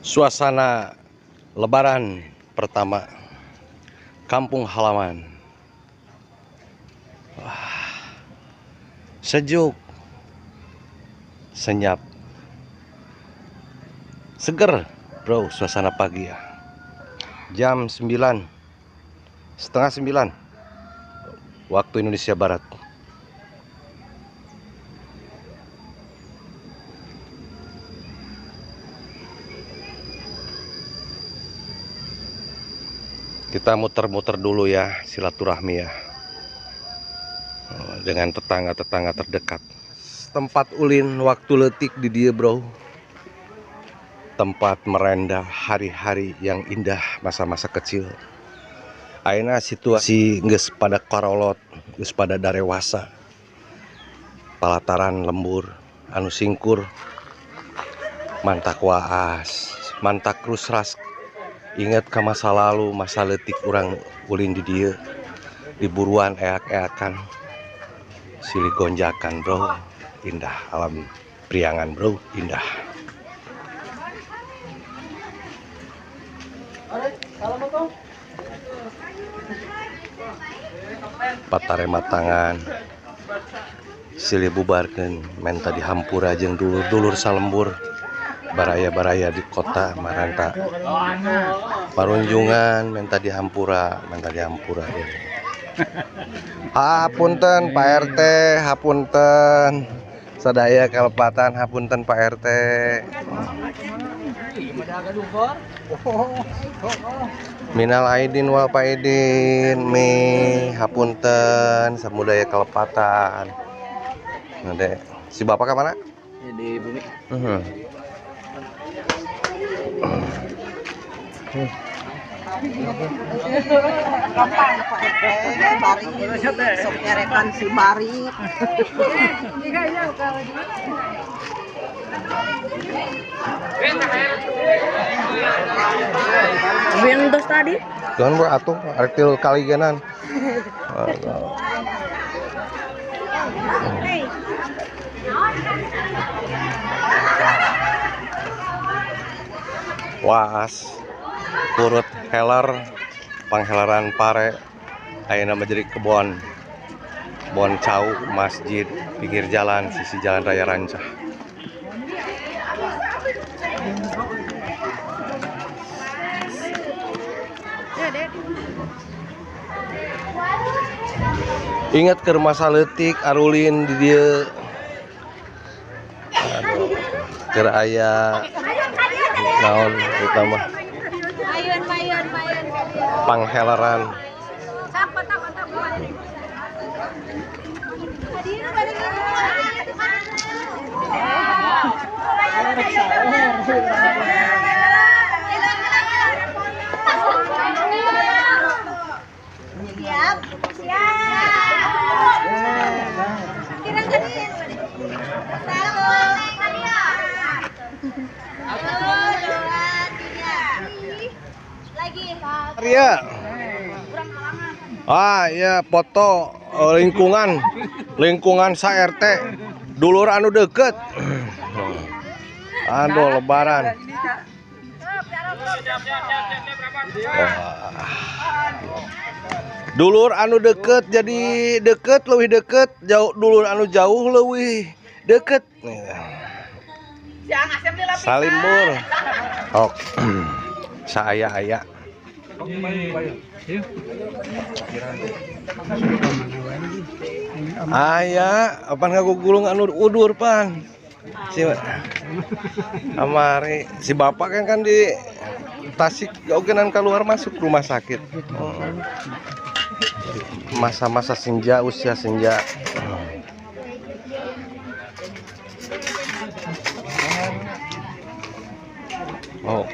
Suasana Lebaran pertama kampung halaman. Wah, sejuk, senyap, seger, bro, suasana pagi ya. Jam 9, 8.30 waktu Indonesia Barat. Kita muter-muter dulu ya, silaturahmi ya, dengan tetangga-tetangga terdekat. Tempat ulin waktu letik di dia, bro. Tempat merenda hari-hari yang indah masa-masa kecil. Ayeuna situasi geus pada karolot, geus pada darewasa. Palataran lembur anu singkur, mantak waas, mantak rusras. Ingat ke masa lalu, masa letik urang ulin di dieu, di buruan eak-eakan, silih gonjakan, bro. Indah alam Priangan, bro, indah. Patarema tangan, silih bubarkeun, menta dihampura jeung dulur-dulur salembur. Baraya-baraya di kota Maranta parunjungan minta dihampura, minta dihampura ya. Hapunten Pak RT, hapunten sadaya kalepatan, hapunten Pak RT. Minal aidin wal faidin, mi hapunten samudaya kalepatan. Nade, si bapak ke mana? Di bumi. Bari, sok nyerekan si Bari. Windows tadi? Jangan bro, atuh arek tilu kali genan. Waas, turut heler, panghelaran pare, ayeuna menjadi kebon, kebon cau, masjid, pinggir jalan, sisi jalan raya Rancah. Ingat ke masa leutik arulin di dieu. Aduh, keur aya naon utama panghelaran. Siap, siap. Iya. Ah iya, foto lingkungan, lingkungan sa RT, dulur anu deket. Aduh, lebaran. Wah. Dulur anu deket jadi deket, leuwih deket, jauh dulur anu jauh leuwih deket. Salimur. Ok. Saaya-aya. Aya, apan ngagugulung anu udur pan. Si amari si bapak kan di Tasik ogenan keluar masuk rumah sakit. Masa-masa senja, usia senja. Oh.